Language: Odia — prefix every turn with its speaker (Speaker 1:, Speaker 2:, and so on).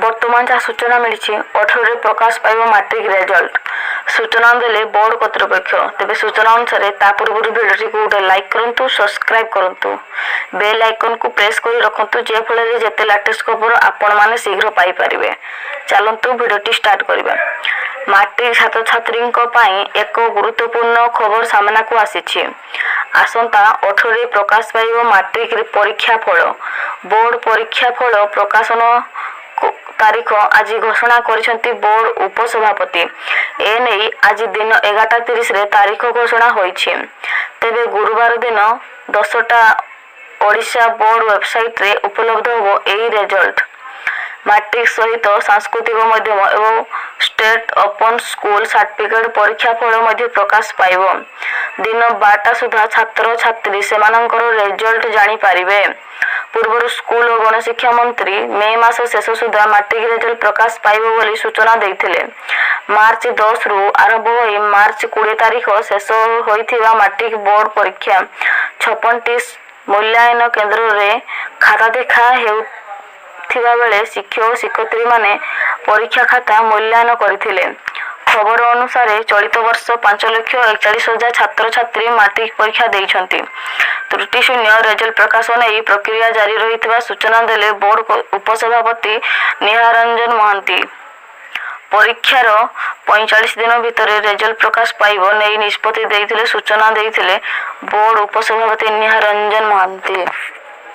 Speaker 1: ବର୍ତ୍ତମାନ ଯାହା ସୂଚନା ମିଳିଛି, 18ରେ ପ୍ରକାଶ ପାଇବ ମାଟ୍ରିକ ରେଜଲ୍ଟ, ସୂଚନା ଦେଲେ ବୋର୍ଡ କର୍ତ୍ତୃପକ୍ଷ। ତେବେ ସୂଚନା ଅନୁସାରେ, ତା ପୂର୍ବରୁ ଭିଡ଼ିଓଟିକୁ ଗୋଟେ ଲାଇକ୍ କରନ୍ତୁ, ସବସ୍କ୍ରାଇବ୍ କରନ୍ତୁ, ବେଲ୍ ଆଇକନ୍କୁ ପ୍ରେସ୍ କରି ରଖନ୍ତୁ, ଯେଫଳରେ ଯେତେ ଲାଟେଷ୍ଟ ଖବର ଆପଣମାନେ ଶୀଘ୍ର ପାଇପାରିବେ। ଚାଲନ୍ତୁ, ଭିଡ଼ିଓଟି ଷ୍ଟାର୍ଟ କରିବା। ମାଟ୍ରିକ ଛାତ୍ରଛାତ୍ରୀଙ୍କ ପାଇଁ ଏକ ଗୁରୁତ୍ୱପୂର୍ଣ୍ଣ ଖବର ସାମ୍ନାକୁ ଆସିଛି। ଆସନ୍ତା 18ରେ ପ୍ରକାଶ ପାଇବ ମାଟ୍ରିକ ପରୀକ୍ଷା ଫଳ। ବୋର୍ଡ ପରୀକ୍ଷା ଫଳ ପ୍ରକାଶନ ତାରିଖ ଆଜି ଘୋଷଣା କରିଛନ୍ତି ବୋର୍ଡ ଉପସଭାପତି। ଏନେଇ ଆଜି ଦିନ 11:30ରେ ତାରିଖ ଘୋଷଣା ହୋଇଛି। ତେବେ ଗୁରୁବାର ଦିନ 10ଟା ଓଡ଼ିଶା ବୋର୍ଡ ୱେବସାଇଟରେ ଉପଲବ୍ଧ ହେବ ଏହି ରେଜଲ୍ଟ। ମାଟ୍ରିକ ସହିତ ସାଂସ୍କୃତିକ ମାଧ୍ୟମ ଏବଂ ଷ୍ଟେଟ୍ ଓପନ୍ ସ୍କୁଲ ସାର୍ଟିଫିକେଟ୍ ପରୀକ୍ଷା ଫଳ ମଧ୍ୟ ପ୍ରକାଶ ପାଇବ। ଦିନ 12ଟା ସୁଦ୍ଧା ଛାତ୍ରଛାତ୍ରୀ ସେମାନଙ୍କର ରେଜଲ୍ଟ ଜାଣିପାରିବେ। ପୂର୍ବରୁ ସ୍କୁଲ ଓ ଗଣଶିକ୍ଷା ମନ୍ତ୍ରୀ ମେ ମାସ ଶେଷ ସୁଦ୍ଧା ମାଟ୍ରିକ ରେଜଲ୍ଟ ପ୍ରକାଶ ପାଇବ ବୋଲି ସୂଚନା ଦେଇଥିଲେ। ମାର୍ଚ୍ଚ 10ରୁ ଆରମ୍ଭ ହୋଇ ମାର୍ଚ୍ଚ 20 ତାରିଖ ଶେଷ ହୋଇଥିବା ମାଟ୍ରିକ ବୋର୍ଡ ପରୀକ୍ଷା 56ଟି ମୂଲ୍ୟାୟନ କେନ୍ଦ୍ରରେ ଖାତା ଦେଖା ହେଉଥିବା ବେଳେ ଶିକ୍ଷକ ଶିକ୍ଷୟିତ୍ରୀମାନେ ପରୀକ୍ଷା ଖାତା ମୂଲ୍ୟାୟନ କରିଥିଲେ। ଖବର ଅନୁସାରେ, ଚଳିତ ବର୍ଷ 5,41,000 ଛାତ୍ରଛାତ୍ରୀ ମାଟ୍ରିକ ପରୀକ୍ଷା ଦେଇଛନ୍ତି। ତ୍ରୁଟି ଶୂନ୍ୟ ରେଜଲ୍ଟ ପ୍ରକାଶ ନେଇ ପ୍ରକ୍ରିୟା ଜାରି ରହିଥିବା ସୂଚନା ଦେଲେ ବୋର୍ଡ ଉପସଭାପତି ନିହାର ରଞ୍ଜନ ମହାନ୍ତି। ପରୀକ୍ଷାର 45 ଦିନ ଭିତରେ ରେଜଲ୍ଟ ପ୍ରକାଶ ପାଇବ ନେଇ ନିଷ୍ପତ୍ତି ଦେଇଥିଲେ, ସୂଚନା ଦେଇଥିଲେ ବୋର୍ଡ ଉପସଭାପତି ନିହାର ରଞ୍ଜନ ମହାନ୍ତି।